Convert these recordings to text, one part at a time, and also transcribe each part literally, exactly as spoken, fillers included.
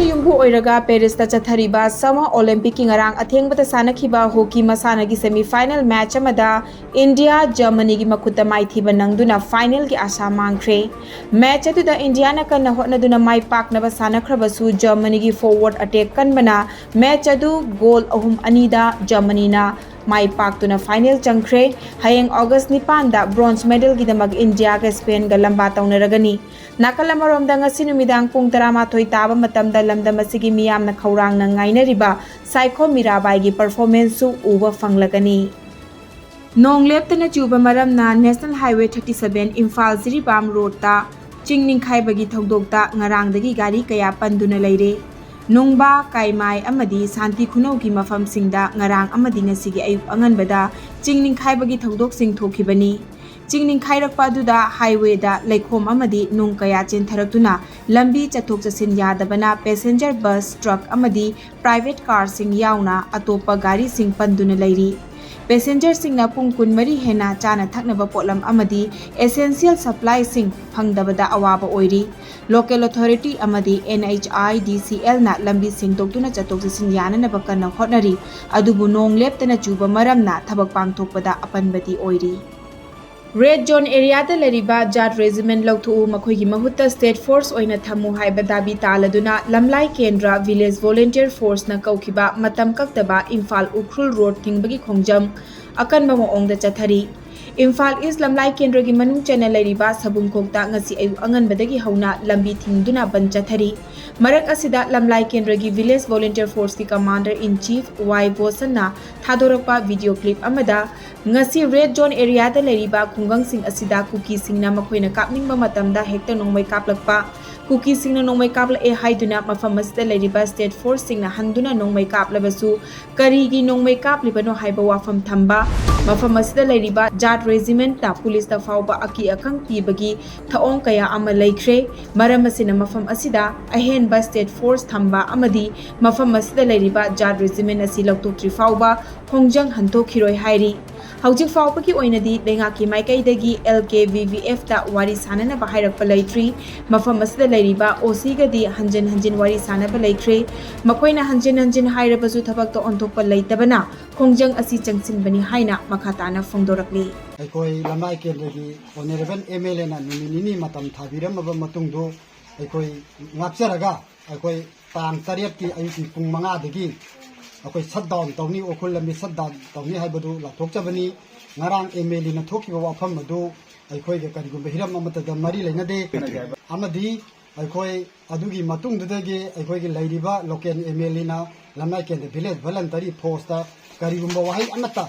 ꯌꯨꯝꯕꯨ ꯑꯣꯏꯔꯒ ꯄꯦꯔꯤꯁꯇ ꯆꯠꯊꯔꯤꯕ Summer Olympicꯀꯤ ꯉꯔꯥꯡ ꯑꯊꯦꯡꯕꯗ ꯁꯥꯟꯅꯈꯤꯕ ꯍꯣꯀꯤ ꯃꯁꯥꯟꯅꯒꯤ semi final match ꯑꯃꯗ ꯏꯟꯗꯤꯌꯥ ꯖꯔꯃꯅꯤꯒꯤ ꯃꯈꯨꯠꯇ ꯃꯥꯏꯊꯤꯕ ꯅꯪꯗꯨꯅ finalꯒꯤ ꯑꯥꯁꯥ ꯃꯥꯡꯈ꯭ꯔꯦ꯫ Match ꯑꯗꯨꯗ ꯏꯟꯗꯤꯌꯥꯅ ꯀꯟꯅ ꯍꯣꯠꯅꯗꯨꯅ ꯃꯥꯏ ꯄꯥꯛꯅꯕ ꯁꯥꯟꯅꯈ꯭ꯔꯕꯁꯨ ꯖꯔꯃꯅꯤꯒꯤ forward attack ꯀꯟꯕꯅ match ꯑꯗꯨ goal ꯑꯍꯨꯝ ꯑꯅꯤꯗ ꯖꯔꯃꯅꯤꯅ ꯃꯥꯏ ꯄꯥꯛꯇꯨꯅ final ꯆꯪꯈ꯭ꯔꯦ꯫ ꯍꯌꯦꯡ August ꯅꯤꯄꯥꯟꯗ bronze medalꯒꯤꯗꯃꯛ ꯏꯟꯗꯤꯌꯥꯒ ꯁ꯭ꯄꯦꯟꯒ ꯂꯝꯕꯥ ꯇꯧꯅꯔꯒꯅꯤ꯫ ꯅꯥꯀꯜ ꯑꯃꯔꯣꯝꯗ ꯉꯁꯤ ꯅꯨꯃꯤꯗꯥꯡ ꯄꯨꯡ ꯇꯔꯥꯃꯥꯊꯣꯏ ꯇꯥꯕ ꯃꯇꯝꯗ ꯂꯝꯗꯝ ꯑꯁꯤꯒꯤ ꯃꯤꯌꯥꯝꯅ ꯈꯧꯔꯥꯡꯅ ꯉꯥꯏꯅꯔꯤꯕ ꯁꯥꯏꯈꯣꯝ ꯃꯤꯔꯥꯕꯥꯏꯒꯤ performanceꯁꯨ ꯎꯕ ꯐꯪꯂꯒꯅꯤ꯫ ꯅꯣꯡ ꯂꯦꯞꯇꯅ ꯆꯨꯕ ꯃꯔꯝꯅ National Highway thirty seven Imphal Jiribam roadꯇ ꯆꯤꯡ ꯅꯤꯡꯈꯥꯏꯕꯒꯤ ꯊꯧꯗꯣꯛꯇ ꯉꯔꯥꯡꯗꯒꯤ ꯒꯥꯔꯤ ꯀꯌꯥ ꯄꯟꯗꯨꯅ ꯂꯩꯔꯦ꯫ ꯅꯨꯡꯕꯥ, ꯀꯥꯏꯃꯥꯏ ꯑꯃꯗꯤ ꯁꯥꯟꯇꯤ ꯈꯨꯅꯧꯒꯤ ꯃꯐꯝꯁꯤꯡꯗ ꯉꯔꯥꯡ ꯑꯃꯗꯤ ꯉꯁꯤꯒꯤ ꯑꯌꯨꯛ ꯑꯉꯟꯕꯗ ꯆꯤꯡ ꯅꯤꯡꯈꯥꯏꯕꯒꯤ ꯊꯧꯗꯣꯛꯁꯤꯡ ꯊꯣꯛꯈꯤꯕꯅꯤ꯫ ꯆꯤꯡ ꯅꯤꯡꯈꯥꯏꯔꯛꯄ ꯑꯗꯨꯗ highwayꯗ ꯂꯩꯈꯣꯝ ꯑꯃꯗꯤ ꯅꯨꯡ ꯀꯌꯥ ꯆꯦꯟꯊꯔꯛꯇꯨꯅ ꯂꯝꯕꯤ ꯆꯠꯊꯣꯛ ꯆꯠꯁꯤꯟ ꯌꯥꯗꯕꯅ passenger bus, truck ꯑꯃꯗꯤ private carꯁꯤꯡ ꯌꯥꯎꯅ ꯑꯇꯣꯞꯄ ꯒꯥꯔꯤꯁꯤꯡ ꯄꯟꯗꯨꯅ ꯂꯩꯔꯤ꯫ Passengerꯁꯤꯡꯅ ꯄꯨꯡ ꯀꯨꯟꯃꯔꯤ ꯍꯦꯟꯅ ꯆꯥꯅ ꯊꯛꯅꯕ ꯄꯣꯠꯂꯝ ꯑꯃꯗꯤ essential supplyꯁꯤꯡ ꯐꯪꯗꯕꯗ ꯑꯋꯥꯕ ꯑꯣꯏꯔꯤ꯫ Local authority ꯑꯃꯗꯤ NHIDCLꯅ ꯂꯝꯕꯤ ꯁꯦꯡꯗꯣꯛꯇꯨꯅ ꯆꯠꯊꯣꯛ ꯆꯠꯁꯤꯟ ꯌꯥꯅꯅꯕ ꯀꯟꯅ ꯍꯣꯠꯅꯔꯤ꯫ ꯑꯗꯨꯕꯨ ꯅꯣꯡ ꯂꯦꯞꯇꯅ ꯆꯨꯕ ꯃꯔꯝꯅ ꯊꯕꯛ ꯄꯥꯡꯊꯣꯛꯄꯗ ꯑꯄꯟꯕꯗꯤ ꯑꯣꯏꯔꯤ꯫ Red zone areaꯗ ꯂꯩꯔꯤꯕ ꯖꯥꯠ regiment ꯂꯧꯊꯣꯛꯎ, ꯃꯈꯣꯏꯒꯤ ꯃꯍꯨꯠꯇ state force ꯑꯣꯏꯅ ꯊꯝꯃꯨ ꯍꯥꯏꯕ ꯗꯥꯕꯤ ꯇꯥꯂꯗꯨꯅ ꯂꯝꯂꯥꯏ ꯀꯦꯟꯗ꯭ꯔ village volunteer forceꯅ ꯀꯧꯈꯤꯕ ꯃꯇꯝ ꯀꯛꯇꯕ ꯏꯝꯐꯥꯜ ꯎꯈ꯭ꯔꯨꯜ road ꯊꯤꯡꯕꯒꯤ ꯈꯣꯡꯖꯪ ꯑꯀꯟꯕ ꯃꯑꯣꯡꯗ ꯆꯠꯊꯔꯤ꯫ ꯏꯝꯐꯥꯜ East ꯂꯝꯂꯥꯏ ꯀꯦꯟꯗ꯭ꯔꯒꯤ ꯃꯅꯨꯡ ꯆꯟꯅ ꯂꯩꯔꯤꯕ ꯁꯕꯨꯝꯈꯣꯛꯇ ꯉꯁꯤ ꯑꯌꯨꯛ ꯑꯉꯟꯕꯗꯒꯤ ꯍꯧꯅ ꯂꯝꯕꯤ ꯊꯤꯡꯗꯨꯅ ꯕꯟ ꯆꯠꯊꯔꯤ꯫ ꯃꯔꯛ ꯑꯁꯤꯗ ꯂꯝꯂꯥꯏ ꯀꯦꯟꯗ꯭ꯔꯒꯤ village volunteer forceꯀꯤ commander in chief Y ꯕꯣꯁꯟꯅ ꯊꯥꯗꯣꯔꯛꯄ video clip ꯑꯃꯗ, ꯉꯁꯤ red zone areaꯗ ꯂꯩꯔꯤꯕ ꯈꯨꯡꯒꯪꯁꯤꯡ ꯑꯁꯤꯗ ꯀꯨꯀꯤꯁꯤꯡꯅ ꯃꯈꯣꯏꯅ ꯀꯥꯞꯅꯤꯡꯕ ꯃꯇꯝꯗ ꯍꯦꯛꯇ ꯅꯣꯡꯃꯩ ꯀꯥꯞꯂꯛꯄ, ꯀꯨꯀꯤꯁꯤꯡꯅ ꯅꯣꯡꯃꯩ ꯀꯥꯞꯂꯛꯑꯦ ꯍꯥꯏꯗꯨꯅ ꯃꯐꯝ ꯑꯁꯤꯗ ꯂꯩꯔꯤꯕ state forceꯁꯤꯡꯅ ꯍꯟꯗꯨꯅ ꯅꯣꯡꯃꯩ ꯀꯥꯞꯂꯕꯁꯨ ꯀꯔꯤꯒꯤ ꯅꯣꯡꯃꯩ ꯀꯥꯞꯂꯤꯕꯅꯣ ꯍꯥꯏꯕ ꯋꯥꯐꯝ ꯊꯝꯕ, ꯃꯐꯝ ꯑꯁꯤꯗ ꯂꯩꯔꯤꯕ ꯖꯥꯠ ꯔꯦꯖꯤꯃꯦꯟꯠꯇ ꯄꯨꯂꯤꯁꯇ ꯐꯥꯎꯕ ꯑꯀꯤ ꯑꯈꯪ ꯄꯤꯕꯒꯤ ꯊꯧꯑꯣꯡ ꯀꯌꯥ ꯑꯃ ꯂꯩꯈ꯭ꯔꯦ꯫ ꯃꯔꯝ ꯑꯁꯤꯅ ꯃꯐꯝ ꯑꯁꯤꯗ ꯑꯍꯦꯟꯕ ꯁ꯭ꯇꯦꯠ ꯐꯣꯔꯁ ꯊꯝꯕ ꯑꯃꯗꯤ ꯃꯐꯝ ꯑꯁꯤꯗ ꯂꯩꯔꯤꯕ ꯖꯥꯠ ꯔꯦꯖꯤꯃꯦꯟꯠ ꯑꯁꯤ ꯂꯧꯊꯣꯛꯇ꯭ꯔꯤ ꯐꯥꯎꯕ ꯈꯣꯡꯖꯪ ꯍꯟꯊꯣꯛꯈꯤꯔꯣꯏ ꯍꯥꯏꯔꯤ꯫ ꯍꯧꯖꯤꯛ ꯐꯥꯎꯕꯒꯤ ꯑꯣꯏꯅꯗꯤ ꯂꯩꯉꯥꯛꯀꯤ ꯃꯥꯏꯀꯩꯗꯒꯤ ꯑꯦꯜ ꯀꯦ ꯚꯤ ꯚꯤ ꯑꯦꯐꯇ ꯋꯥꯔꯤ ꯁꯥꯅꯅꯕ ꯍꯥꯏꯔꯛꯄ ꯂꯩꯇ꯭ꯔꯤ꯫ ꯃꯐꯝ ꯑꯁꯤꯗ ꯂꯩꯔꯤꯕ ꯑꯣ ꯁꯤꯒꯗꯤ ꯍꯟꯖꯤꯟ ꯍꯟꯖꯤꯟ ꯋꯥꯔꯤ ꯁꯥꯅꯕ ꯂꯩꯈ꯭ꯔꯦ꯫ ꯃꯈꯣꯏꯅ ꯍꯟꯖꯤꯟ ꯍꯟꯖꯤꯟ ꯍꯥꯏꯔꯕꯁꯨ ꯊꯕꯛꯇ ꯑꯣꯟꯊꯣꯛꯄ ꯂꯩꯇꯕꯅ ꯈꯣꯡꯖꯪ ꯑꯁꯤ ꯆꯪꯁꯤꯟꯕꯅꯤ ꯍꯥꯏꯅ ꯃꯈꯥ ꯇꯥꯅ ꯐꯣꯡꯗꯣꯔꯛꯂꯤ꯫ ꯑꯩꯈꯣꯏ ꯂꯝꯂꯥꯏ ꯀꯦꯟꯗ꯭ꯔꯒꯤ ꯑꯣꯅꯔꯦꯕꯜ ꯑꯦꯝ ꯑꯦꯜ ꯑꯦꯅ ꯅꯨꯃꯤꯠ ꯅꯤꯅꯤ ꯃꯇꯝ ꯊꯥꯕꯤꯔꯝꯃꯕ ꯃꯇꯨꯡꯗ ꯑꯩꯈꯣꯏ ꯉꯥꯛꯆꯔꯒ ꯑꯩꯈꯣꯏ ꯇꯥꯡ ꯇꯔꯦꯠꯀꯤ ꯑꯌꯨꯛꯀꯤ ꯄꯨꯡ ꯃꯉꯥꯗꯒꯤ ꯑꯩꯈꯣꯏ ꯁꯠ ꯗꯥꯎꯟ ꯇꯧꯅꯤ, ꯎꯈ꯭ꯔꯨꯜ ꯂꯝꯕꯤ ꯁꯠ ꯗꯥꯎꯟ ꯇꯧꯅꯤ ꯍꯥꯏꯕꯗꯨ ꯂꯥꯎꯊꯣꯛꯆꯕꯅꯤ꯫ ꯉꯔꯥꯡ ꯑꯦꯝ ꯑꯦꯜ ꯑꯦꯅ ꯊꯣꯛꯈꯤꯕ ꯋꯥꯐꯝ ꯑꯗꯨ ꯑꯩꯈꯣꯏꯒ ꯀꯔꯤꯒꯨꯝꯕ ꯍꯤꯔꯝ ꯑꯃꯠꯇꯗ ꯃꯔꯤ ꯂꯩꯅꯗꯦ ꯑꯃꯗꯤ ꯑꯩꯈꯣꯏ ꯑꯗꯨꯒꯤ ꯃꯇꯨꯡꯗꯨꯗꯒꯤ ꯑꯩꯈꯣꯏꯒꯤ ꯂꯩꯔꯤꯕ ꯂꯣꯀꯦꯜ ꯑꯦꯝ ꯑꯦꯜ ꯑꯦꯅ ꯂꯝꯂꯥꯏ ꯀꯦꯟꯗ꯭ꯔ ꯚꯤꯂꯦꯖ ꯚꯂꯟꯇꯔꯤ ꯐꯣꯔꯁꯇ ꯀꯔꯤꯒꯨꯝꯕ ꯋꯥꯍꯩ ꯑꯃꯠꯇ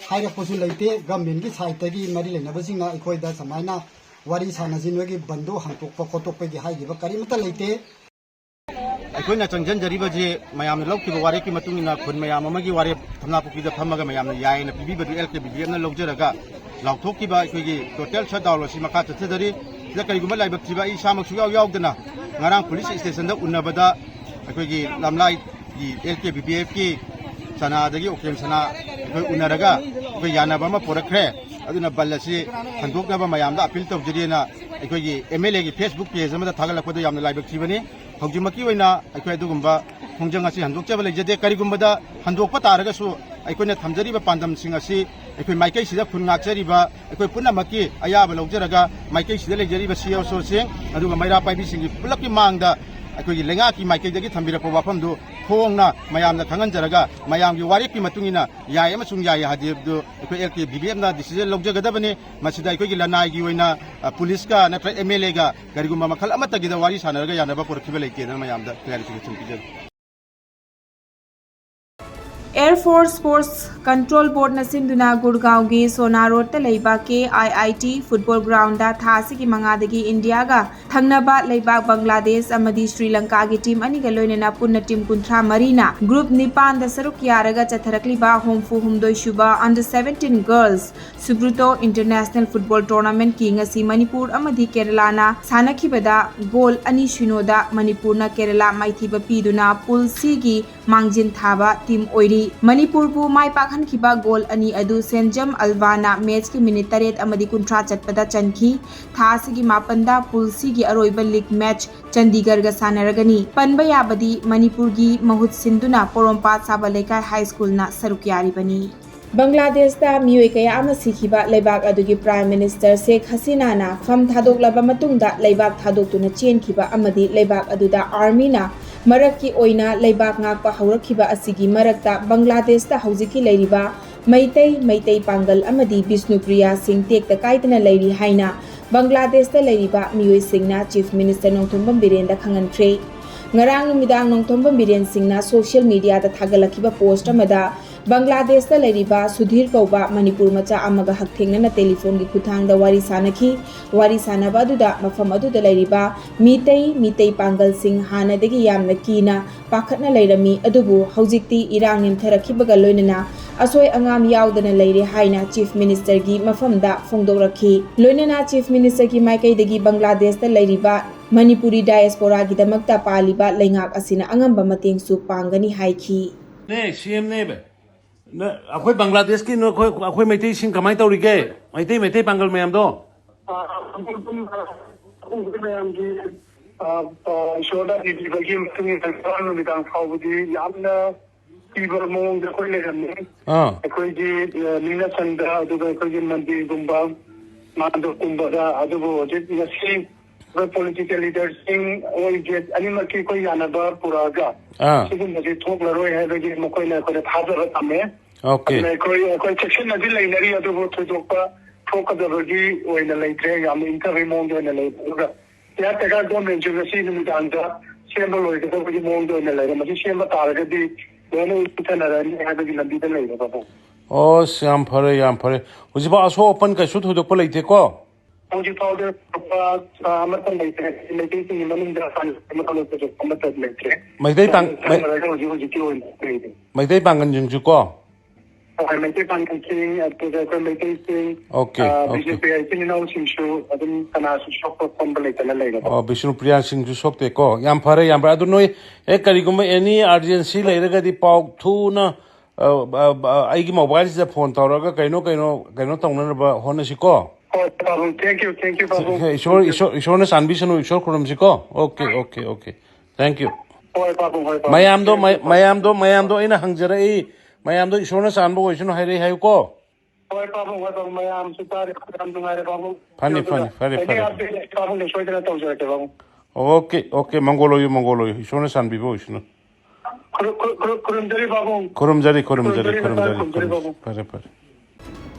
ꯍꯥꯏꯔꯛꯄꯁꯨ ꯂꯩꯇꯦ꯫ ꯒꯚꯔꯟꯃꯦꯟꯠꯀꯤ ꯁꯥꯏꯠꯇꯒꯤ ꯃꯔꯤ ꯂꯩꯅꯕꯁꯤꯡꯅ ꯑꯩꯈꯣꯏꯗ ꯁꯨꯃꯥꯏꯅ ꯋꯥꯔꯤ ꯁꯥꯟꯅꯁꯤ, ꯅꯣꯏꯒꯤ ꯕꯟꯗꯨ ꯍꯟꯗꯣꯛꯄ ꯈꯣꯠꯇꯣꯛꯄꯒꯤ ꯍꯥꯏꯈꯤꯕ ꯀꯔꯤꯃꯠꯇ ꯂꯩꯇꯦ꯫ ꯑꯩꯈꯣꯏꯅ ꯆꯪꯁꯤꯟꯖꯔꯤꯕꯁꯤ ꯃꯌꯥꯝꯅ ꯂꯧꯈꯤꯕ ꯋꯥꯔꯦꯞꯀꯤ ꯃꯇꯨꯡ ꯏꯟꯅ ꯈꯨꯟ ꯃꯌꯥꯝ ꯑꯃꯒꯤ ꯋꯥꯔꯦꯞ ꯊꯝꯅꯥꯄꯣꯛꯄꯤꯗ ꯐꯝꯃꯒ ꯃꯌꯥꯝꯅ ꯌꯥꯏꯅ ꯄꯤꯕꯤꯕꯗꯨ ꯑꯦꯜ ꯀꯦ ꯕꯤ ꯕꯤ ꯑꯦꯐꯅ ꯂꯧꯖꯔꯒ ꯂꯥꯎꯊꯣꯛꯈꯤꯕ ꯑꯩꯈꯣꯏꯒꯤ ꯇꯣꯇꯦꯜ ꯁꯠ ꯗꯥꯎꯟ ꯑꯁꯤ ꯃꯈꯥ ꯆꯠꯊꯖꯔꯤ꯫ ꯁꯤꯗ ꯀꯔꯤꯒꯨꯝꯕ ꯂꯥꯏꯕꯛ ꯊꯤꯕ ꯑꯩ ꯏꯁꯥꯃꯛꯁꯨ ꯌꯥꯎ ꯌꯥꯎꯗꯅ ꯉꯔꯥꯡ ꯄꯨꯂꯤꯁ ꯁ꯭ꯇꯦꯁꯟꯗ ꯎꯅꯕꯗ ꯑꯩꯈꯣꯏꯒꯤ ꯂꯝꯂꯥꯏꯒꯤ ꯑꯦꯜ ꯀꯦ ꯕꯤ ꯕꯤ ꯑꯦꯐꯀꯤ ꯁꯅꯥ ꯑꯗꯒꯤ ꯑꯣꯀꯦꯝ ꯁꯅꯥ ꯑꯩꯈꯣꯏ ꯎꯅꯔꯒ ꯑꯩꯈꯣꯏ ꯌꯥꯅꯕ ꯑꯃ ꯄꯨꯔꯛꯈ꯭ꯔꯦ꯫ ꯑꯗꯨꯅ ꯕꯟ ꯑꯁꯤ ꯍꯟꯗꯣꯛꯅꯕ ꯃꯌꯥꯝꯗ ꯑꯄꯤꯜ ꯇꯧꯖꯔꯤꯅ ꯑꯩꯈꯣꯏꯒꯤ ꯑꯦꯝ ꯑꯦꯜ ꯑꯦꯒꯤ ꯐꯦꯁꯕꯨꯛ ꯄꯦꯖ ꯑꯃꯗ ꯊꯥꯒꯠꯂꯛꯄꯗ ꯌꯥꯝꯅ ꯂꯥꯏꯕꯛ ꯊꯤꯕꯅꯤ꯫ ꯍꯧꯖꯤꯛꯃꯛꯀꯤ ꯑꯣꯏꯅ ꯑꯩꯈꯣꯏ ꯑꯗꯨꯒꯨꯝꯕ ꯈꯣꯡꯖꯪ ꯑꯁꯤ ꯍꯟꯗꯣꯛꯆꯕ ꯂꯩꯖꯗꯦ꯫ ꯀꯔꯤꯒꯨꯝꯕꯗ ꯍꯟꯗꯣꯛꯄ ꯇꯥꯔꯒꯁꯨ ꯑꯩꯈꯣꯏꯅ ꯊꯝꯖꯔꯤꯕ ꯄꯥꯟꯗꯝꯁꯤꯡ ꯑꯁꯤ ꯑꯩꯈꯣꯏ ꯃꯥꯏꯀꯩꯁꯤꯗ ꯈꯨꯟ ꯉꯥꯛꯆꯔꯤꯕ ꯑꯩꯈꯣꯏ ꯄꯨꯝꯅꯃꯛꯀꯤ ꯑꯌꯥꯕ ꯂꯧꯖꯔꯒ ꯃꯥꯏꯀꯩꯁꯤꯗ ꯂꯩꯖꯔꯤꯕ ꯁꯤ ꯑꯦꯁ ꯑꯣꯁꯤꯡ ꯑꯗꯨꯒ ꯃꯩꯔꯥ ꯄꯥꯏꯕꯤꯁꯤꯡꯒꯤ ꯄꯨꯂꯞꯀꯤ ꯃꯥꯡꯗ ꯑꯩꯈꯣꯏꯒꯤ ꯂꯩꯉꯥꯛꯀꯤ ꯃꯥꯏꯀꯩꯗꯒꯤ ꯊꯝꯕꯤꯔꯛꯄ ꯋꯥꯐꯝꯗꯨ ꯐꯣꯡꯅ ꯃꯌꯥꯝꯗ ꯈꯪꯍꯟꯖꯔꯒ ꯃꯌꯥꯝꯒꯤ ꯋꯥꯔꯦꯞꯀꯤ ꯃꯇꯨꯡ ꯏꯟꯅ ꯌꯥꯏ ꯑꯃꯁꯨꯡ ꯌꯥꯏ ꯍꯥꯏꯕꯗꯨ ꯑꯩꯈꯣꯏ ꯑꯦꯜ ꯀꯦ ꯕꯤ ꯕꯤ ꯑꯦꯐꯅ ꯗꯤꯁꯤꯖꯟ ꯂꯧꯖꯒꯗꯕꯅꯤ꯫ ꯃꯁꯤꯗ ꯑꯩꯈꯣꯏꯒꯤ ꯂꯅꯥꯏꯒꯤ ꯑꯣꯏꯅ, ꯑ, ꯄꯨꯂꯤꯁꯀ ꯅꯠꯇ꯭ꯔꯒ ꯑꯦꯝ ꯑꯦꯜ ꯑꯦꯒ ꯀꯔꯤꯒꯨꯝꯕ ꯃꯈꯜ ꯑꯃꯠꯇꯒꯤꯗ ꯋꯥꯔꯤ ꯁꯥꯟꯅꯔꯒ ꯌꯥꯅꯕ ꯄꯨꯔꯛꯈꯤꯕ ꯂꯩꯇꯦꯅ ꯃꯌꯥꯝꯗ ꯀ꯭ꯂꯦꯔꯤꯐꯤꯀꯦꯁꯟ ꯄꯤꯖꯔꯤ꯫ Air Force Sports Control Boardꯅ ꯁꯤꯟꯗꯨꯅ ꯒꯨꯔꯒꯥꯎꯒꯤ ꯁꯣꯅꯥ ꯔꯣꯗꯇ ꯂꯩꯕ K I I T football ground ꯊꯥ ꯑꯁꯤꯒꯤ ꯃꯉꯥꯗꯒꯤ ꯏꯟꯗꯤꯌꯥꯒ ꯊꯪꯅꯕ ꯂꯩꯕꯥꯛ ꯕꯪꯒ꯭ꯂꯥꯗꯦꯁ ꯑꯃꯗꯤ ꯁ꯭ꯔꯤ ꯂꯪꯀꯥꯒꯤ ꯇꯤꯝ ꯑꯅꯤꯒ ꯂꯣꯏꯅꯅ ꯄꯨꯟꯅ ꯇꯤꯝ ꯀꯨꯟꯊ꯭ꯔꯥ ꯃꯔꯤꯅ ꯒ꯭ꯔꯨꯞ ꯅꯤꯄꯥꯟꯗ ꯁꯔꯨꯛ ꯌꯥꯔꯒ ꯆꯠꯊꯔꯛꯂꯤꯕ ꯍꯨꯝꯐꯨ ꯍꯨꯝꯗꯣꯏ ꯁꯨꯕ under seventeen girls Subroto International Football Tournamentꯀꯤ ꯉꯁꯤ ꯃꯅꯤꯄꯨꯔ ꯑꯃꯗꯤ ꯀꯦꯔꯂꯥꯅ ꯁꯥꯟꯅꯈꯤꯕꯗ ꯒꯣꯜ ꯑꯅꯤ ꯁꯤꯅꯣꯗ ꯃꯅꯤꯄꯨꯔꯅ ꯀꯦꯔꯂꯥ ꯃꯥꯏꯊꯤꯕ ꯄꯤꯗꯨꯅ ꯄꯨꯜ ꯁꯤꯒꯤ ꯃꯥꯡꯖꯤꯟ ꯊꯥꯕ ꯇꯤꯝ ꯑꯣꯏꯔꯤ꯫ ꯃꯅꯤꯄꯨꯔꯕꯨ ꯃꯥꯏ ꯄꯥꯛꯍꯟꯈꯤꯕ ꯒꯣꯜ ꯑꯅꯤ ꯑꯗꯨ ꯁꯦꯟꯖꯝ ꯑꯜꯕꯥꯅ ꯃꯦꯆꯀꯤ ꯃꯤꯅꯤꯠ ꯇꯔꯦꯠ ꯑꯃꯗꯤ ꯀꯨꯟꯊ꯭ꯔꯥ ꯆꯠꯄꯗ ꯆꯟꯈꯤ꯫ ꯊꯥ ꯑꯁꯤꯒꯤ ꯃꯥꯄꯟꯗ ꯄꯨꯜ ꯁꯤꯒꯤ ꯑꯔꯣꯏꯕ ꯂꯤꯒ ꯃꯦꯆ ꯆꯟꯗꯤꯒꯔꯒ ꯁꯥꯟꯅꯔꯒꯅꯤ꯫ ꯄꯟꯕ ꯌꯥꯕꯗꯤ ꯃꯅꯤꯄꯨꯔꯒꯤ ꯃꯍꯨꯠ ꯁꯤꯟꯗꯨꯅ ꯄꯣꯔꯣꯝꯄꯥꯠ ꯁꯥꯕ ꯂꯩꯀꯥꯏ ꯍꯥꯏ ꯁ꯭ꯀꯨꯜꯅ ꯁꯔꯨꯛ ꯌꯥꯔꯤꯕꯅꯤ꯫ ꯕꯪꯒ꯭ꯂꯥꯗꯦꯁꯇ ꯃꯤꯑꯣꯏ ꯀꯌꯥ ꯑꯃ ꯁꯤꯈꯤꯕ ꯂꯩꯕꯥꯛ ꯑꯗꯨꯒꯤ Prime Minister ꯁꯦꯈ ꯍꯁꯤꯅꯥꯅ ꯐꯝ ꯊꯥꯗꯣꯛꯂꯕ ꯃꯇꯨꯡꯗ ꯂꯩꯕꯥꯛ ꯊꯥꯗꯣꯛꯇꯨꯅ ꯆꯦꯟꯈꯤꯕ ꯑꯃꯗꯤ ꯂꯩꯕꯥꯛ ꯑꯗꯨꯗ armyꯅ ꯃꯔꯛꯀꯤ ꯑꯣꯏꯅ ꯂꯩꯕꯥꯛ ꯉꯥꯛꯄ ꯍꯧꯔꯛꯈꯤꯕ ꯑꯁꯤꯒꯤ ꯃꯔꯛꯇ ꯕꯪꯒ꯭ꯂꯥꯗꯦꯁꯇ ꯍꯧꯖꯤꯛꯀꯤ ꯂꯩꯔꯤꯕ ꯃꯩꯇꯩ, ꯃꯩꯇꯩ ꯄꯥꯡꯒꯜ ꯑꯃꯗꯤ ꯕꯤꯁꯅꯨꯄ꯭ꯔꯤꯌꯥ ꯁꯤꯡ ꯇꯦꯛꯇ ꯀꯥꯏꯗꯅ ꯂꯩꯔꯤ ꯍꯥꯏꯅ ꯕꯪꯒ꯭ꯂꯥꯗꯦꯁꯇ ꯂꯩꯔꯤꯕ ꯃꯤꯑꯣꯏꯁꯤꯡꯅ Chief Minister ꯅꯣꯡꯊꯣꯝꯕꯝ ꯕꯤꯔꯦꯟꯗ ꯈꯪꯍꯟꯈ꯭ꯔꯦ꯫ ꯉꯔꯥꯡ ꯅꯨꯃꯤꯗꯥꯡ ꯅꯣꯡꯊꯣꯝꯕꯝ ꯕꯤꯔꯦꯟ ꯁꯤꯡꯅ social mediaꯗ ꯊꯥꯒꯠꯂꯛꯈꯤꯕ post ꯑꯃꯗ ꯕꯪꯒ꯭ꯂꯥꯗꯦꯁꯇ ꯂꯩꯔꯤꯕ ꯁꯨꯙꯤꯔ ꯀꯧꯕ ꯃꯅꯤꯄꯨꯔ ꯃꯆꯥ ꯑꯃꯒ ꯍꯛꯊꯦꯡꯅꯅ telephoneꯒꯤ ꯈꯨꯠꯊꯥꯡꯗ ꯋꯥꯔꯤ ꯁꯥꯅꯈꯤ꯫ ꯋꯥꯔꯤ ꯁꯥꯅꯕ ꯑꯗꯨꯗ ꯃꯐꯝ ꯑꯗꯨꯗ ꯂꯩꯔꯤꯕ ꯃꯤꯇꯩ, ꯃꯤꯇꯩ ꯄꯥꯡꯒꯜꯁꯤꯡ ꯍꯥꯟꯅꯗꯒꯤ ꯌꯥꯝꯅ ꯀꯤꯅ ꯄꯥꯈꯠꯅ ꯂꯩꯔꯝꯃꯤ, ꯑꯗꯨꯕꯨ ꯍꯧꯖꯤꯛꯇꯤ ꯏꯔꯥꯡ ꯅꯦꯝꯊꯔꯛꯈꯤꯕꯒ ꯂꯣꯏꯅꯅ ꯑꯁꯣꯏ ꯑꯉꯥꯝ ꯌꯥꯎꯗꯅ ꯂꯩꯔꯦ ꯍꯥꯏꯅ Chief Ministerꯒꯤ ꯃꯐꯝꯗ ꯐꯣꯡꯗꯣꯛꯂꯛꯈꯤ꯫ ꯂꯣꯏꯅꯅ Chief Ministerꯒꯤ ꯃꯥꯏꯀꯩꯗꯒꯤ ꯕꯪꯒ꯭ꯂꯥꯗꯦꯁꯇ ꯂꯩꯔꯤꯕ ꯃꯅꯤꯄꯨꯔꯤ diasporaꯒꯤꯗꯃꯛꯇ ꯄꯥꯜꯂꯤꯕ ꯂꯩꯉꯥꯛ ꯑꯁꯤꯅ ꯑꯉꯝꯕ ꯃꯇꯦꯡꯁꯨ ꯄꯥꯡꯒꯅꯤ ꯍꯥꯏꯈꯤ꯫ ꯅꯦ, ꯁꯤ ꯑꯦꯝꯅꯦ꯫ ꯅ-, ꯑꯩꯈꯣꯏ ꯕꯪꯒ꯭ꯂꯥꯗꯦꯁꯀꯤ ꯅ-, ꯑꯩꯈꯣꯏ, ꯑꯩꯈꯣꯏ ꯃꯩꯇꯩꯁꯤꯡ ꯀꯃꯥꯏꯅ ꯇꯧꯔꯤꯒꯦ? ꯃꯩꯇꯩ, ꯃꯩꯇꯩ ꯄꯥꯡꯒꯜ ꯃꯌꯥꯝꯗꯣ? ꯑ, ꯑꯩꯈꯣꯏ ꯃꯌꯥꯝꯒꯤ, ꯑ, ꯑ, ꯏꯁꯣꯔꯅ ꯄꯤꯕꯤꯕꯒꯤ ꯃꯇꯨꯡ ꯏꯟꯅ ꯉꯔꯥꯡ ꯅꯨꯃꯤꯗꯥꯡ ꯐꯥꯎꯕꯗꯤ ꯌꯥꯝꯅ ꯀꯤꯕ ꯃꯑꯣꯡꯗ ꯑꯩꯈꯣꯏ ꯂꯩꯔꯝꯃꯤ꯫ ꯑꯥ꯫ ꯑꯩꯈꯣꯏꯒꯤ, ꯑ, ꯅꯤꯡꯅ ꯁꯪꯗ, ꯑꯗꯨꯒ ꯑꯩꯈꯣꯏꯒꯤ ꯃꯟꯗꯤꯔꯒꯨꯝꯕ, ꯃꯥꯟꯗꯣꯞꯀꯨꯝꯕꯗ, ꯑꯗꯨꯕꯨ ꯍꯧꯖꯤꯛ ꯉꯁꯤ ꯑꯩꯈꯣꯏ political leaderꯁꯤꯡ, ꯑꯩꯈꯣꯏ ꯖꯦꯠ ꯑꯅꯤꯃꯛꯀꯤ ꯑꯩꯈꯣꯏ ꯌꯥꯅꯕ ꯄꯨꯔꯛꯑꯒ ꯑꯥ꯫ ꯁꯤꯒꯨꯝꯕꯁꯤ ꯊꯣꯛꯂꯔꯣꯏ ꯍꯥꯏꯕꯒꯤ ꯃꯈꯣꯏꯅ ꯑꯩꯈꯣꯏꯗ ꯊꯥꯖꯕ ꯊꯝꯃꯦ꯫ Okay꯫ ꯑꯗꯨꯅ ꯑꯩꯈꯣꯏ, ꯑꯩꯈꯣꯏ ꯆꯦꯛꯁꯤꯟꯅꯗꯤ ꯂꯩꯅꯔꯤ, ꯑꯗꯨꯕꯨ ꯊꯣꯏꯗꯣꯛꯄ ꯊꯣꯛꯀꯗꯕꯒꯤ ꯑꯣꯏꯅ ꯂꯩꯇ꯭ꯔꯦ꯫ ꯌꯥꯝꯅ ꯏꯪꯊꯕꯒꯤ ꯃꯑꯣꯡꯗ ꯑꯣꯏꯅ ꯂꯩꯔꯦ꯫ ꯑꯗꯨꯒ caretaker governmentꯁꯨ ꯉꯁꯤ ꯅꯨꯃꯤꯗꯥꯡꯗ ꯁꯦꯝꯕ ꯂꯣꯏꯒꯗꯕꯒꯤ ꯃꯑꯣꯡꯗ ꯑꯣꯏꯅ ꯂꯩꯔꯦ꯫ ꯃꯁꯤ ꯁꯦꯝꯕ ꯇꯥꯔꯒꯗꯤ ꯂꯣꯏꯅ ꯏꯟꯊꯅꯔꯅꯤ ꯍꯥꯏꯕꯒꯤ ꯂꯝꯕꯤꯗ ꯂꯩꯔꯦ ꯄꯥꯕꯨꯡ꯫ ꯑꯣ, ꯑꯁ, ꯌꯥꯝ ꯐꯔꯦ, ꯌꯥꯝ ꯐꯔꯦ꯫ ꯍꯧꯖꯤꯛꯐꯥꯎ ꯑꯁꯣꯛ ꯑꯄꯟ ꯀꯩꯁꯨ ꯊꯣꯏꯗꯣꯛꯄ ꯂꯩꯇꯦꯀꯣ? ꯍꯧꯖꯤꯛ ꯐꯥꯎꯗ ꯑ, ꯑꯃꯠꯇ ꯂꯩꯇ꯭ꯔꯦ꯫ ꯃꯩꯇꯩꯁꯤꯡꯒꯤ ꯃꯅꯨꯡꯗ ꯑꯃꯠꯇ ꯂꯩꯇ꯭ꯔꯦ꯫ ꯃꯩꯇꯩ ꯄꯥꯡ- ꯃꯩ- ꯆꯪꯅꯔꯒ ꯍꯧꯖꯤꯛ ꯍꯧꯖꯤꯛꯀꯤ ꯑꯣꯏꯅ ꯂꯩꯔꯦ꯫ ꯃꯩꯇꯩ ꯄꯥꯡꯒꯟꯁꯤꯡꯁꯨ ꯀꯣ? ꯍꯣꯏ, ꯃꯩꯇꯩ ꯄꯥꯡꯒꯜꯁꯤꯡ, ꯑꯗꯨꯒ ꯑꯩꯈꯣꯏ ꯃꯩꯇꯩꯁꯤꯡ, Okay, ꯑ, okay. ꯕꯤꯖꯦꯄꯤ ꯏꯆꯤꯟ ꯏꯅꯥꯎꯁꯤꯡꯁꯨ ꯑꯗꯨꯝ ꯀꯅꯥꯁꯨ ꯁꯣꯛꯄ ꯄꯟꯕ ꯂꯩꯇꯅ ꯂꯩꯔꯦꯀꯣ꯫ ꯑꯣ, ꯕꯤꯁꯅꯨꯄ꯭ꯔꯤꯌꯥꯁꯤꯡꯁꯨ ꯁꯣꯛꯇꯦꯀꯣ? ꯌꯥꯝ ꯐꯔꯦ, ꯌꯥꯝ ꯐꯔꯦ꯫ ꯑꯗꯨ ꯅꯣꯏ ꯍꯦꯛ ꯀꯔꯤꯒꯨꯝꯕ any urgency ꯂꯩꯔꯒꯗꯤ ꯄꯥꯎ ꯊꯨꯅ, ꯑ, ꯑ, ꯑ, ꯑꯩꯒꯤ mobileꯁꯤꯗ phone ꯇꯧꯔꯒ ꯀꯩꯅꯣ, ꯀꯩꯅꯣ, ꯀꯩꯅꯣ ꯇꯧꯅꯅꯕ ꯍꯣꯠꯅꯁꯤꯀꯣ? ꯍꯣꯏ, ꯄꯥꯕꯨꯡ, thank you, thank you, ꯄꯥꯕꯨꯡ꯫ ꯍꯦ, ꯏꯁꯣꯔ, ꯏꯁꯣꯔ, ꯏꯁꯣꯔꯅ ꯆꯥꯟꯕꯤꯁꯅꯨ, ꯏꯁꯣꯔ ꯈꯨꯔꯨꯝꯁꯤꯀꯣ? Okay, okay, okay. Thank you. ꯍꯣꯏ, ꯄꯥꯕꯨꯡ, ꯍꯣꯏ, ꯄꯥꯕꯨꯡ꯫ ꯃꯌꯥꯝꯗꯣ, Thank you, ꯃ-, ꯄꯥꯕꯨꯡ꯫ ꯃꯌꯥꯝꯗꯣ, ꯃꯌꯥꯝꯗꯣ ꯑꯩꯅ ꯍꯪꯖꯔꯛꯏ, ꯃꯌꯥꯝꯗꯣ ꯏꯁꯣꯔꯅ ꯆꯥꯟꯕ ꯑꯣꯏꯁꯅꯨ ꯍꯥꯏꯔꯛꯏ ꯍꯥꯏꯌꯨꯀꯣ? ꯍꯣꯏ, ꯄꯥꯕꯨꯡ, ꯍꯣꯏ, ꯄꯥꯕꯨꯡ, ꯃꯌꯥꯝꯁꯨ ꯇꯥꯔꯦ, ꯌꯥꯝ ꯅꯨꯡꯉꯥꯏꯔꯦ, ꯄꯥꯕꯨꯡ꯫ ꯐꯅꯤ, ꯑꯗꯨꯒ ꯐꯅꯤ, ꯐꯔꯦ, any ꯐꯔꯦ꯫ update ꯂꯩꯔꯗꯤ ꯄꯥꯕꯨꯡꯗ ꯁꯣꯏꯗꯅ ꯇꯧꯖꯔꯛꯀꯦ, ꯄꯥꯕꯨꯡ꯫ Okay, okay, ꯃꯪꯒꯣꯜ ꯑꯣꯏꯌꯨ, ꯃꯪꯒꯣꯜ ꯑꯣꯏꯌꯨ, ꯏꯁꯣꯔꯅ ꯆꯥꯟꯕꯤꯕ ꯑꯣꯏꯁꯅꯨ꯫ ꯈꯨꯔꯨ-, ꯈꯨꯔꯨ-, ꯈꯨꯔꯨ-, ꯈꯨꯔꯨꯝꯖꯔꯤ, ꯄꯥꯕꯨꯡ꯫ ꯈꯨꯔꯨꯝꯖꯔꯤ, ꯈꯨꯔꯨꯝꯖꯔꯤ, ꯈꯨꯔꯨꯝꯖꯔꯤ, ꯈꯨꯔꯨꯝꯖꯔꯤ, ꯈꯨꯔꯨꯝꯖꯔꯤ, ꯈꯨꯔꯨꯝꯖꯔꯤ꯫ ꯄꯥꯕꯨꯡ꯫ ꯐꯔꯦ, ꯐꯔꯦ꯫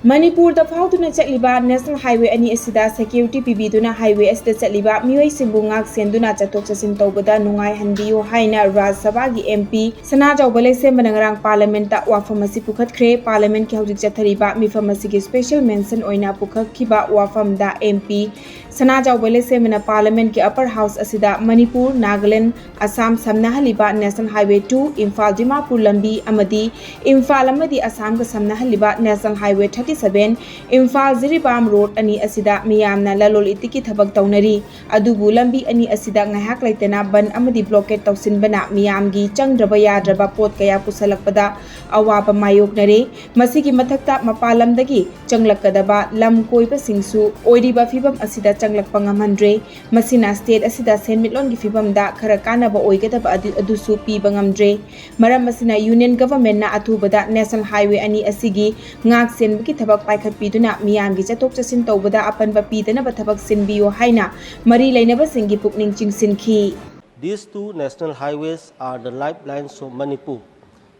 ꯃꯅꯤꯄꯨꯔꯗ ꯐꯥꯎꯗꯨꯅ ꯆꯠꯂꯤꯕ ꯅꯦꯁꯅꯦꯜ ꯍꯥꯏꯋꯦ ꯑꯅꯤ ꯑꯁꯤꯗ ꯁꯦꯀ꯭ꯌꯨꯔꯤꯇꯤ ꯄꯤꯕꯤꯗꯨꯅ ꯍꯥꯏꯋꯦ ꯑꯁꯤꯗ ꯆꯠꯂꯤꯕ ꯃꯤꯑꯣꯏꯁꯤꯡꯕꯨ ꯉꯥꯛ ꯁꯦꯟꯗꯨꯅ ꯆꯠꯊꯣꯛ ꯆꯠꯁꯤꯟ ꯇꯧꯕꯗ ꯅꯨꯡꯉꯥꯏꯍꯟꯕꯤꯌꯨ ꯍꯥꯏꯅ ꯔꯥꯖ꯭ꯌ ꯁꯚꯥꯒꯤ ꯑꯦꯝ ꯄꯤ ꯁꯅꯥꯖꯥꯎꯕ ꯂꯩꯁꯦꯝꯕꯅ ꯉꯔꯥꯡ ꯄꯥꯔꯂꯤꯌꯥꯃꯦꯟꯠꯇ ꯋꯥꯐꯝ ꯑꯁꯤ ꯄꯨꯈꯠꯈ꯭ꯔꯦ꯫ ꯄꯥꯔꯂꯤꯌꯥꯃꯦꯟꯠꯀꯤ ꯍꯧꯖꯤꯛ ꯆꯠꯊꯔꯤꯕ ꯃꯤꯐꯝ ꯑꯁꯤꯒꯤ ꯁ꯭ꯄꯦꯁꯦꯜ ꯃꯦꯟꯁꯟ ꯑꯣꯏꯅ ꯄꯨꯈꯠꯈꯤꯕ ꯋꯥꯐꯝꯗ ꯑꯦꯝ ꯄꯤ ꯁꯅꯥꯖꯥꯎꯕ ꯂꯩꯁꯦꯝꯕꯅ ꯄꯥꯔꯂꯤꯌꯥꯃꯦꯟꯠꯀꯤ ꯑꯞꯄꯔ ꯍꯥꯎꯁ ꯑꯁꯤꯗ ꯃꯅꯤꯄꯨꯔ, ꯅꯥꯒꯥꯂꯦꯟꯗ, ꯑꯁꯥꯝ ꯁꯝꯅꯍꯜꯂꯤꯕ national highway two, Imphal Dimapur ꯂꯝꯕꯤ ꯑꯃꯗꯤ ꯏꯝꯐꯥꯜ ꯑꯃꯗꯤ ꯑꯁꯥꯝꯒ ꯁꯝꯅꯍꯜꯂꯤꯕ national highway thirty seven, Imphal Jiribam road ꯑꯅꯤ ꯑꯁꯤꯗ ꯃꯤꯌꯥꯝꯅ ꯂꯂꯣꯜ ꯏꯇꯤꯛꯀꯤ ꯊꯕꯛ ꯇꯧꯅꯔꯤ꯫ ꯑꯗꯨꯕꯨ ꯂꯝꯕꯤ ꯑꯅꯤ ꯑꯁꯤꯗ ꯉꯥꯏꯍꯥꯛ ꯂꯩꯇꯅ ꯕꯟ ꯑꯃꯗꯤ ꯕ꯭ꯂꯣꯀꯦꯠ ꯇꯧꯁꯤꯟꯕꯅ ꯃꯤꯌꯥꯝꯒꯤ ꯆꯪꯗ꯭ꯔꯕ ꯌꯥꯗ꯭ꯔꯕ ꯄꯣꯠ ꯀꯌꯥ ꯄꯨꯁꯜꯂꯛꯄꯗ ꯑꯋꯥꯕ ꯃꯥꯌꯣꯛꯅꯔꯦ꯫ ꯃꯁꯤꯒꯤ ꯃꯊꯛꯇ ꯃꯄꯥꯟ ꯂꯝꯗꯒꯤ ꯆꯪꯂꯛꯀꯗꯕ ꯂꯝ ꯀꯣꯏꯕꯁꯤꯡꯁꯨ ꯑꯣꯏꯔꯤꯕ ꯐꯤꯕꯝ ꯑꯁꯤꯗ ꯆꯪꯂꯛꯄ ꯉꯝꯍꯟꯗ꯭ꯔꯦ꯫ ꯃꯁꯤꯅ ꯁ꯭ꯇꯦꯠ ꯑꯁꯤꯗ ꯁꯦꯟꯃꯤꯠꯂꯣꯟꯒꯤ ꯐꯤꯕꯝꯗ ꯈꯔ ꯀꯥꯟꯅꯕ ꯑꯣꯏꯒꯗꯕ ꯑꯗꯨ, ꯑꯗꯨꯁꯨ ꯄꯤꯕ ꯉꯝꯗ꯭ꯔꯦ꯫ ꯃꯔꯝ ꯑꯁꯤꯅ ꯌꯨꯅꯤꯌꯟ ꯒꯚꯔꯟꯃꯦꯟꯠꯅ ꯑꯊꯨꯕꯗ ꯅꯦꯁꯅꯦꯜ ꯍꯥꯏꯋꯦ ꯑꯅꯤ ꯑꯁꯤꯒꯤ ꯉꯥꯛ ꯁꯦꯟꯕꯒꯤ ꯊꯕꯛ ꯄꯥꯏꯈꯠꯄꯤꯗꯨꯅ ꯃꯤꯌꯥꯝꯒꯤ ꯆꯠꯊꯣꯛ ꯆꯠꯁꯤꯟ ꯇꯧꯕꯗ ꯑꯄꯟꯕ ꯄꯤꯗꯅꯕ ꯊꯕꯛ ꯁꯤꯟꯕꯤꯌꯨ ꯍꯥꯏꯅ ꯃꯔꯤ ꯂꯩꯅꯕꯁꯤꯡꯒꯤ ꯄꯨꯛꯅꯤꯡ ꯆꯤꯡꯁꯤꯟꯈꯤ꯫ These two national highways are the lifelines of Manipur,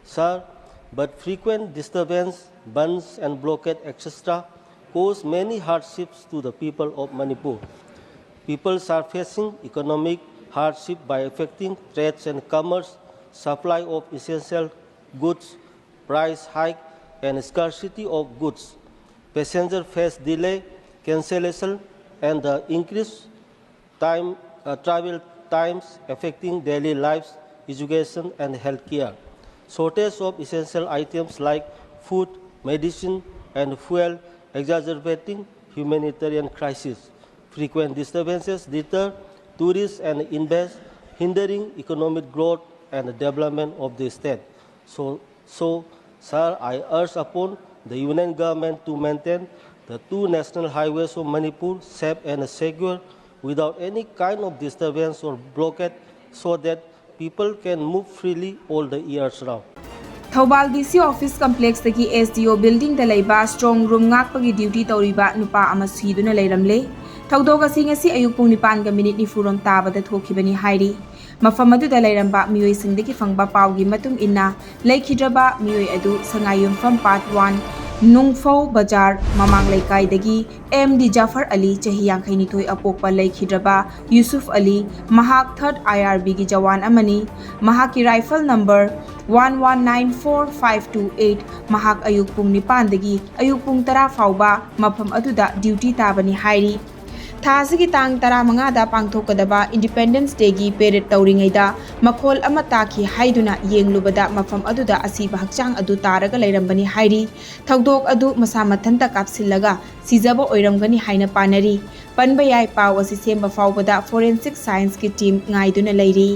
sir, but frequent disturbance, bandhs and blockade, et cetera cause many hardships to the people of Manipur. People are facing economic hardship by affecting trades and commerce, supply of essential goods, price hike and scarcity of goods, passenger face delay, cancellation, and the increased time, uh, travel times affecting daily lives, education, and healthcare. Shortage of essential items like food, medicine, and fuel, exacerbating humanitarian crisis. Frequent disturbances deter tourists and invest, hindering economic growth and development of the state. So, so, sir, I urge upon the Union Government to maintain the two national highways of Manipur safe and secure without any kind of disturbance or blockade so that people can move freely all the years round. Thoubal ꯗꯤ ꯁꯤ office ꯀꯝꯄ꯭ꯂꯦꯛꯁꯇꯒꯤ S D ꯑꯣ ꯕꯤꯜꯗꯤꯡꯗ ꯂꯩꯕ strong room ꯉꯥꯛꯄꯒꯤ duty ꯇꯧꯔꯤꯕ ꯅꯨꯄꯥ ꯑꯃ ꯁꯤꯗꯨꯅ ꯂꯩꯔꯝꯂꯦ꯫ ꯊꯧꯗꯣꯛ ꯑꯁꯤ ꯉꯁꯤ ꯑꯌꯨꯛ ꯄꯨꯡ ꯅꯤꯄꯥꯟꯒ ꯃꯤꯅꯤꯠ ꯅꯤꯐꯨꯔꯣꯝ ꯇꯥꯕꯗ ꯊꯣꯛꯈꯤꯕꯅꯤ ꯍꯥꯏꯔꯤ꯫ ꯃꯐꯝ ꯑꯗꯨꯗ ꯂꯩꯔꯝꯕ ꯃꯤꯑꯣꯏꯁꯤꯡꯗꯒꯤ ꯐꯪꯕ ꯄꯥꯎꯒꯤ ꯃꯇꯨꯡ ꯏꯟꯅ, ꯂꯩꯈꯤꯗ꯭ꯔꯕ ꯃꯤꯑꯣꯏ ꯑꯗꯨ ꯁꯉꯥꯏꯌꯨꯝꯐꯝ ꯄꯥꯔꯠ ꯋꯥꯟ, ꯅꯨꯡꯐꯧ ꯕꯖꯥꯔ ꯃꯃꯥꯡ ꯂꯩꯀꯥꯏꯗꯒꯤ ꯑꯦꯝ ꯗꯤ ꯖꯥꯐꯔ ꯑꯂꯤ, ꯆꯍꯤ ꯌꯥꯡꯈꯩꯅꯤꯊꯣꯏ ꯑꯄꯣꯛꯄ ꯂꯩꯈꯤꯗ꯭ꯔꯕ ꯌꯨꯁꯨꯐ ꯑꯂꯤ, ꯃꯍꯥꯛ ꯊꯔꯠ ꯑꯥꯏ ꯑꯥꯔ ꯕꯤꯒꯤ ꯖꯋꯥꯟ ꯑꯃꯅꯤ꯫ ꯃꯍꯥꯛꯀꯤ rifle number one one nine four five two eight. ꯃꯍꯥꯛ ꯑꯌꯨꯛ ꯄꯨꯡ ꯅꯤꯄꯥꯟꯗꯒꯤ ꯑꯌꯨꯛ ꯄꯨꯡ ꯇꯔꯥ ꯐꯥꯎꯕ ꯃꯐꯝ ꯑꯗꯨꯗ ꯗ꯭ꯌꯨꯇꯤ ꯇꯥꯕꯅꯤ ꯍꯥꯏꯔꯤ꯫ ꯊꯥ ꯑꯁꯤꯒꯤ ꯇꯥꯡ ꯇꯔꯥꯃꯉꯥꯗ ꯄꯥꯡꯊꯣꯛꯀꯗꯕ ꯏꯟꯗꯤꯄꯦꯟꯗꯦꯟꯁ ꯗꯦꯒꯤ ꯄꯦꯔꯦꯗ ꯇꯧꯔꯤꯉꯩꯗ ꯃꯈꯣꯜ ꯑꯃ ꯇꯥꯈꯤ ꯍꯥꯏꯗꯨꯅ ꯌꯦꯡꯂꯨꯕꯗ ꯃꯐꯝ ꯑꯗꯨꯗ ꯑꯁꯤꯕ ꯍꯛꯆꯥꯡ ꯑꯗꯨ ꯇꯥꯔꯒ ꯂꯩꯔꯝꯕꯅꯤ ꯍꯥꯏꯔꯤ꯫ ꯊꯧꯗꯣꯛ ꯑꯗꯨ ꯃꯁꯥ ꯃꯊꯟꯇ ꯀꯥꯞꯁꯤꯜꯂꯒ ꯁꯤꯖꯕ ꯑꯣꯏꯔꯝꯒꯅꯤ ꯍꯥꯏꯅ ꯄꯥꯅꯔꯤ꯫ ꯄꯟꯕ ꯌꯥꯏ, ꯄꯥꯎ ꯑꯁꯤ ꯁꯦꯝꯕ ꯐꯥꯎꯕꯗ ꯐꯣꯔꯦꯟꯁꯤꯛ ꯁꯥꯏꯟꯁꯀꯤ ꯇꯤꯝ ꯉꯥꯏꯗꯨꯅ ꯂꯩꯔꯤ꯫